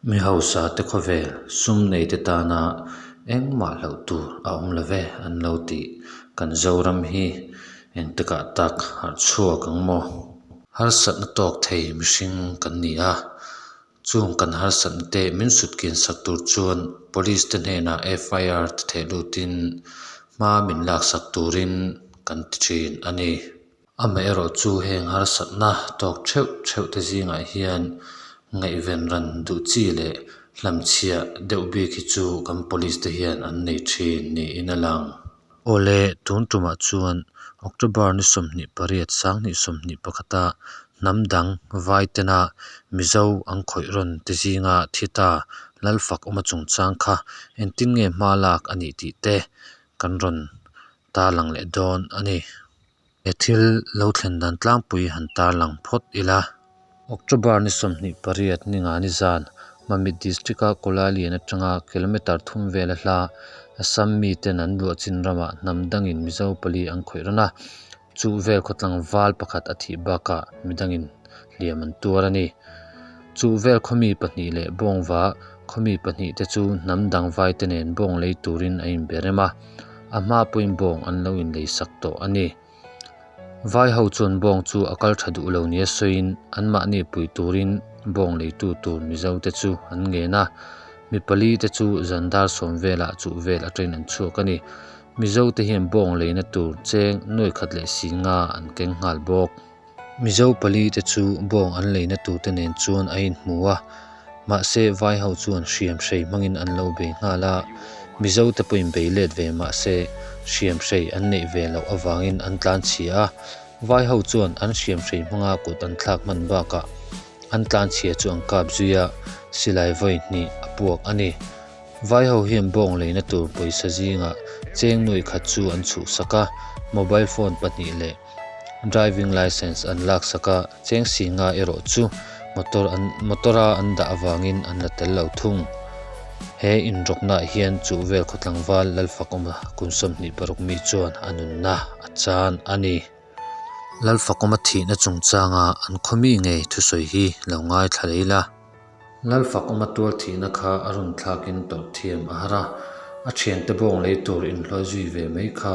Mi hausa te khawvel sum nei te tana engmah hlauh tur a awm lo ve an lo tih kan Zoram hi engtikah tak harh chhuak ang maw? Harsatna tawk thei mihring kan ni a, chung kan harsatna te min sut kian sak tur chuan Police te hnenah FIR te theh lutin hma min laksak turin kan ti thin a ni. Amaherawhchu heng harsatna tawk theuh theuh te zingah hian ngaihven ran duh chi leh hlamchhiah deuh bik hi chu kan police te hian an nei thin niin a lang. Awle, tun tumah chuan October ni 28 2021 a hnam dang vai tena Mizo an khawih rawn te zinga thi ta Lalfakawma chungchang kha engtin nge hma lak a nih tih te kan rawn tarlang leh dawn a ni. He thil lo thlen dan tlangpui han tarlang phawt ila. October ni 28 ni nga ni zan, Mamit District-a Kawlailian atanga kilometre thum vela hla Assam miten an luah chin ramah hnam dangin Mizo pali an khawih rawn a, chu vel khaw tlangval pakhat a thih bakah midangin hliam an tuar a ni. Chu vel khawmi pahnih leh bawngva khawmi pahnih te chu hnam dang vaite nen bawng lei turin a inbe rem a. A hma pawhin bawng an lo inlei sak tawh a ni. Vai ho chuan bawng chu a kal tha duh lo nia sawiin anmahni pui turin bawng leitu tur Mizo te chu an ngen a. Mi pali te chu zan dar sawm velah chuh vel atangin an chhuak a ni. Mizo te hian bawng leina tur cheng nuai khat leh si nga an keng nghal bawk. Mizo pali te chu bawng an leina tur te nen chuan a inhmu a, mahse vai ho chuan hriam hrei hmangin an lo bei nghal a, Mizo te pawhin bei let ve mahse hriam hrei an neih ve loh avangin an tlan chhia a, vai ho chuan an hriam hrei hmanga kut an thlak hman bakah an tlan chhia chu an kap zui a, silai vawi hnih a puak a ni. Vai ho hian bawng leina tur pawisa zingah cheng nuai khat chu an chhuhsak a, mobile phone pahnih leh driving licence an laksak a, cheng si nga erawh chu motor an motor a an dah avangin an la tel lo thung. He inrawknaah hian chuh vel khaw tlangval Lalfakawma kum 26 mi chuan a nunna a chan a ni. Lalfakawma thihna chungchanga an khaw mi ngei thusawi hi lo ngaithla leh ila. Lalfakawma tual thihna kha a rawn thlakin tawrh thiam a har a, a thiante bawng lei tur inhluai zui ve mai kha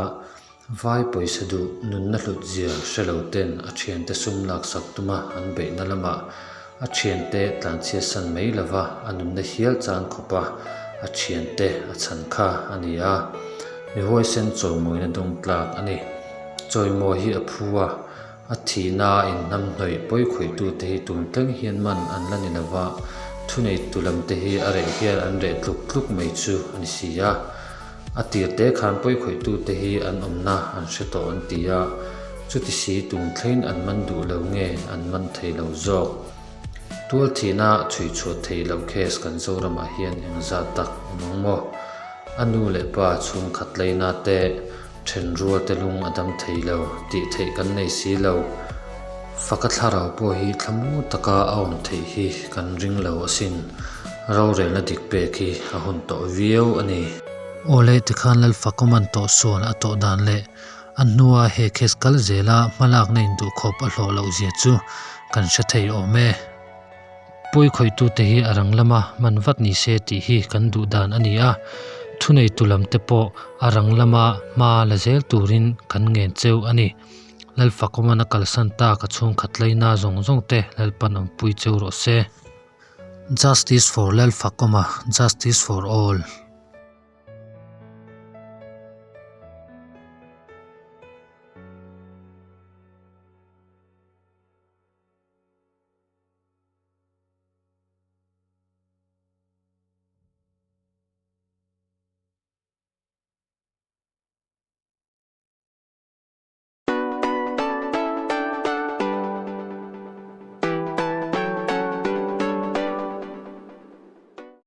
vai pawisa duh nunna hlut zia hre lo ten a thiante sum laksak tuma an beihna lamah a thiante tlanchhia san mai lova a nunna hial chan khawpa a thiante a chhan kha a ni a, mi huaisen chawimawina dawng tlak a ni. Chawimawi hi a phu a. A thihna a inhnamhnawih pawi khawihtute hi tun thleng hian man an la ni lo va, thuneitu lamte hi a reh hian an reh tluk tluk mai chu a ni si a. A tir te khan pawi khawihtute hi an awmna an hre tawh an ti a, chuti si tun thlengin an man duh lo nge an man thei lo zawk. Tual thihna chhui chhuah theih loh case kan Zoramah hian engzat tak awm ang maw? A nu leh pa chhungkhat leina te Then rual te lung a dam thei lo, tih theih kan nei si lo. Faka thlarau pawh hi thlamu taka a awm theih hi kan ring lo asin. Rorelna dik pek hi a hun tawh viau a ni. Awle tikhan Lalfakawman tawh sual a tawh dan leh a hnua he case kal zela hmalakna induhkhawp a hlawh loh zia chu kan hre thei awm e. Pawi khawitute hi a rang lama man vat ni se tih hi kan duh dan a ni a, thuneitu lam te pawh a rang lama hma la zel turin kan ngen cheu a ni. Lalfakawman a kalsan tak a chhungkhat laina zawng zawng te Lalpan awmpui cheu rawh se. Justice for Lalfakawma, Justice for all.